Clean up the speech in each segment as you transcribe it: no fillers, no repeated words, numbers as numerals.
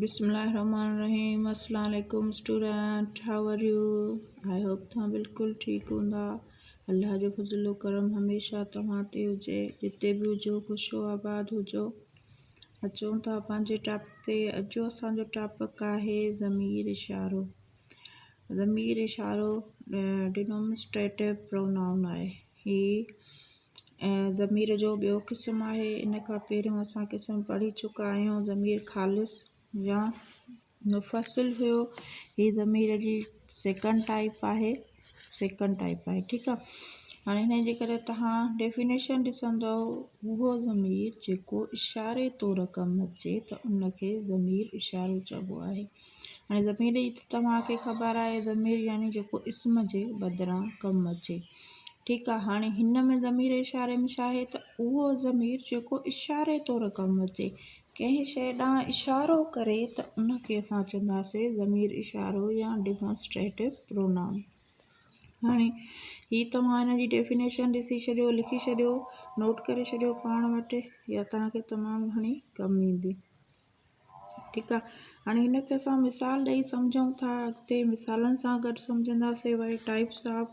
بسم الله الرحمن الرحيم السلام عليڪم student how are you I hope توهان بلڪل ٺيڪ هوندا الله جو فضل و ڪرم هميشه توهان تي هجي جتي به هجو خوش و آباد هجو اچون ٿا پنهنجي ٽاپڪ تي اڄ جو اسانجو ٽاپڪ آهي ضمير اشارو ضمير اشارو ڊينومسٽريٽو پرونائون آهي هي ضمير جو ٻيو قسم آهي. ان کان پهريون اسان قسم پڙهي چڪا آهيون ضمير خالص يا مفصل هيو. هي ضمير جي سيڪنڊ ٽائپ آهي سيڪنڊ ٽائپ آهي ٺيڪ آهي هاڻي هن جي ڪري توهان ڊيفينيشن ڏسندو اهو ضمير جيڪو اشاري طور ڪم اچي ته ان کي ضمير اشارو چئبو آهي هاڻي ضمير جي ته توهان کي خبر آهي ضمير يعني جيڪو اسم جي بدران ڪم اچي ٺيڪ آ هاڻي هن ۾ ضمير اشاري ۾ ڇا آهي ته اهو ضمير جيڪو اشاري طور ڪم اچي ڪنهن شيء ڏانهن اشارو ڪري ته ان کي اسان چونداسين ضمير اشارو يا ڊيمانسٽريٽو پرونائون هاڻي هي توهان هن جي ڊيفينيشن ڏسي ڇڏيو لکي ڇڏيو نوٽ ڪري ڇڏيو پاڻ وٽ يا توهان کي تمام گهڻي ڪم ايندي ٺيڪ آ هاڻي هن کي اسان مثال ڏئي سمجهون ٿا اڳتي مثالن سان گڏ سمجهنداسي وري ٽائپس آف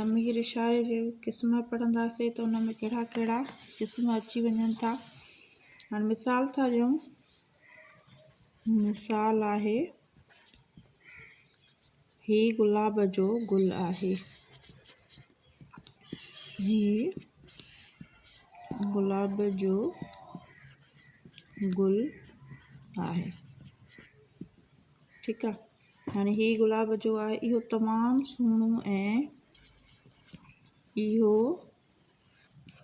ضمير اشاري جي قسم پڙهنداسي ته ان ۾ ڪهڙا ڪهڙا قسم اچي وڃن ٿا هاڻي مثال ٿا ڏيون مثال آهي هي گلاب جو گل آهي. هي گلاب جو گل آهي. ٺيڪ آ هاڻي هي گلاب جو آهي اهو تمام سهڻو ۽ اهو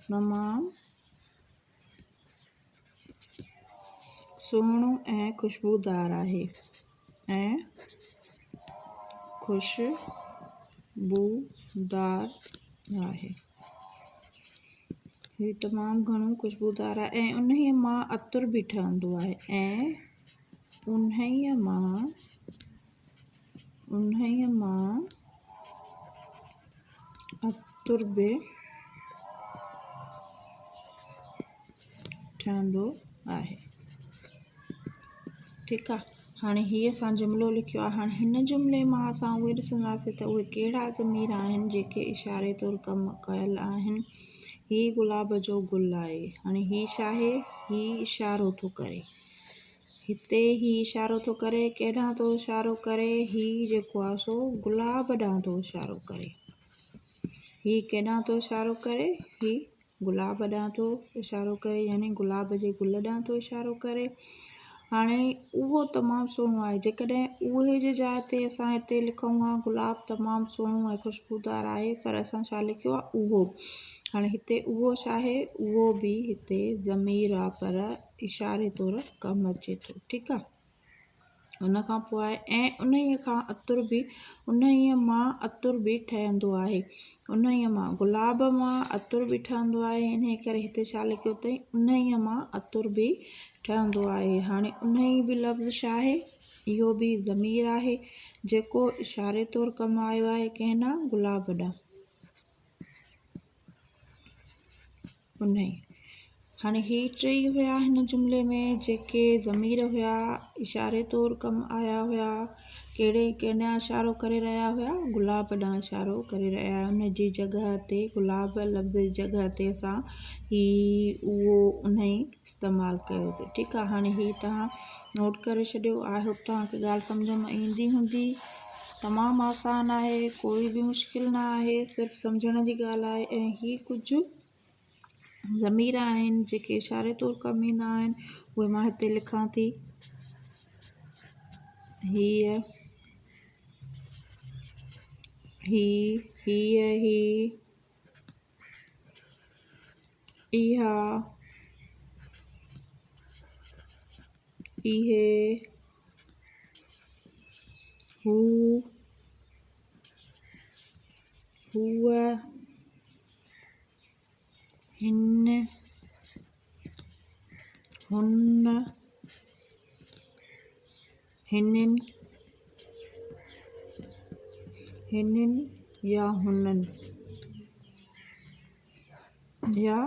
تمام سهڻو ۽ خوشبودار آهي ۽ خوشبودار آهي. هي تمام گهڻو خوشبودار آهي ۽ انهيء مان عطر به ٺهندو آهي ۽ انهيء مان انهيء مان عطر به ٺهندو آهي. ٺيڪ آ هاڻي هي اسان جملو لکيو آ هاڻي هن جملي مان اسان اهي ڏسنداسين ته اهي ڪهڙا ضمير آهن جيڪي اشاري طور ڪم ڪيل آهن. هي گلاب جو گل آهي. هاڻي هي ڇا آهي؟ هي اشارو ٿو ڪري. هتي هي اشارو ٿو ڪري، ڪيڏانهن ٿو اشارو ڪري؟ هي جيڪو آهي سو گلاب ڏانهن ٿو اشارو ڪري. هي ڪيڏانهن ٿو اشارو ڪري؟ هي گلاب ڏانهن ٿو اشارو ڪري يعني گلاب جي گل ڏانهن ٿو اشارو ڪري. هاڻي اهو تمام سهڻو آهي. جيڪڏهن اهي جي جاء تي اسان هتي لکون ها گلاب تمام سهڻو ۽ خوشبودار آهي پر اسان ڇا لکيو آهي اهو. هاڻي هتي اهو ڇا آهي؟ اهو به هتي ضمير آهي پر اشاري طور ڪم اچي ٿو ٺيڪ آ ان کان پوء آهي ۽ انهيء کان عطر به انهيء مان عطر به ٺهندو آهي انهيء مان گلاب مان عطر به ٺهندو آهي انهيء ڪري هتي ڇا لکيو اٿئي انهيء مان عطر به ٺهندو آهي هاڻي انهيء به لفظ ڇا آهي اهو به ضمير آهي جيڪو اشاري طور ڪم آيو آهي ڪنهن ڏانهن گلاب ڏانهن انهي. هاڻي هي ٽيئي هيا هن جملي ۾ جيڪي ضمير هيا اشاري طور ڪم آيا هيا ڪهڙي ڪنهن ڏانهن اشارو ڪري رهيا هيا گلاب ڏانهن اشارو ڪري رهيا هيا ان جي جڳهه تي گلاب لفظ جي جڳهه تي اسان هي اهو انهي استعمال ڪيوسي ٺيڪ آهي هاڻي هي توهان نوٽ ڪري ڇڏيو I hope توهان کي ڳالهه سمجهه ۾ ايندي هوندي تمام آسان آهي ڪوئي به مشڪل نه آهي صرف سمجهڻ جي ڳالهه آهي ۽ هي ڪجهه ضمير آهن جيڪي اشاري طور ڪم ايندا آهن اهي مان هتي لکان ٿي هيء هي هيء هي اها، اهي، هو، هوء، هن، هن، هنن، هنن يا هنن يا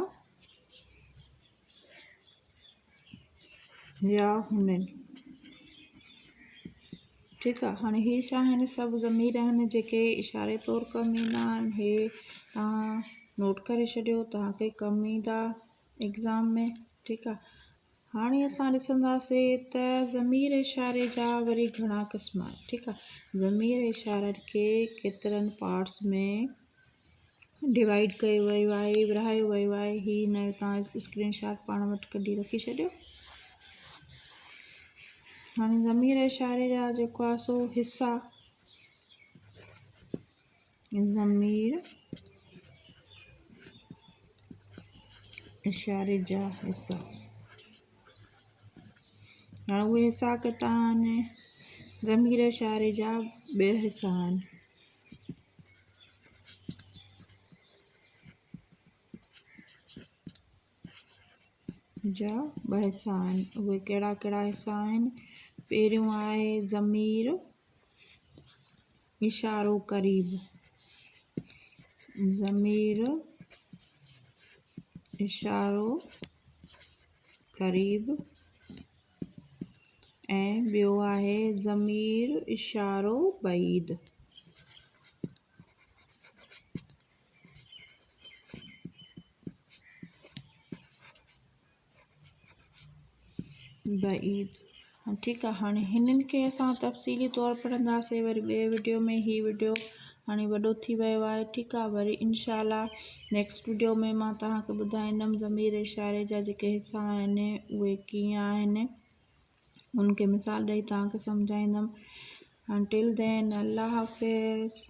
يا هنن. ٺيڪ آ هاڻي هي ڇا آهن سڀ ضمير آهن جيڪي اشاري طور ڪم ايندا آهن هي توهان نوٽ ڪري ڇڏيو توهان کي ڪم ايندا ايگزام ۾ ٺيڪ آ هاڻي اسان ڏسنداسي ته ضمير اشاري جا وري گهڻا قسم آهن ٺيڪ آ ضمير اشارن کي ڪيترن پارٽس ۾ ڊوائيڊ ڪيو ويو آهي ورهايو ويو آهي هي هن جو تان اسڪرين شاٽ پاڻ وٽ ڪڍي رکي ڇڏيو هاڻي ضمير اشاري جا جيڪو آهي سو حصا ضمير اشاري جا حصا هاڻي اهي حصا ڪتا آهن ضمير اشاري جا ٻه حصا آهن جا ٻه حصا آهن. اهي ڪهڙا ڪهڙا حصا آهن؟ پهريون آهي ضمير اشارو قريب، ضمير اشارو قريب ۽ ٻيو آهي ضمير اشارو بعيد. بعيد ٺيڪ آ هاڻي هنن کي اسان تفصيلي طور پڙهنداسي وري ٻئي وڊيو ۾ هي وڊيو هاڻي وڏو ٿي ويو آهي ٺيڪ آ وري انشاء الله نيڪسٽ وڊيو ۾ مان توهان کي ٻڌائيندم ضمير اشاري جا جيڪي حصا آهن اهي ڪيئن آهن ان کي مثال ڏئي توهان کي سمجهائيندم ٽل دين الله حافظ.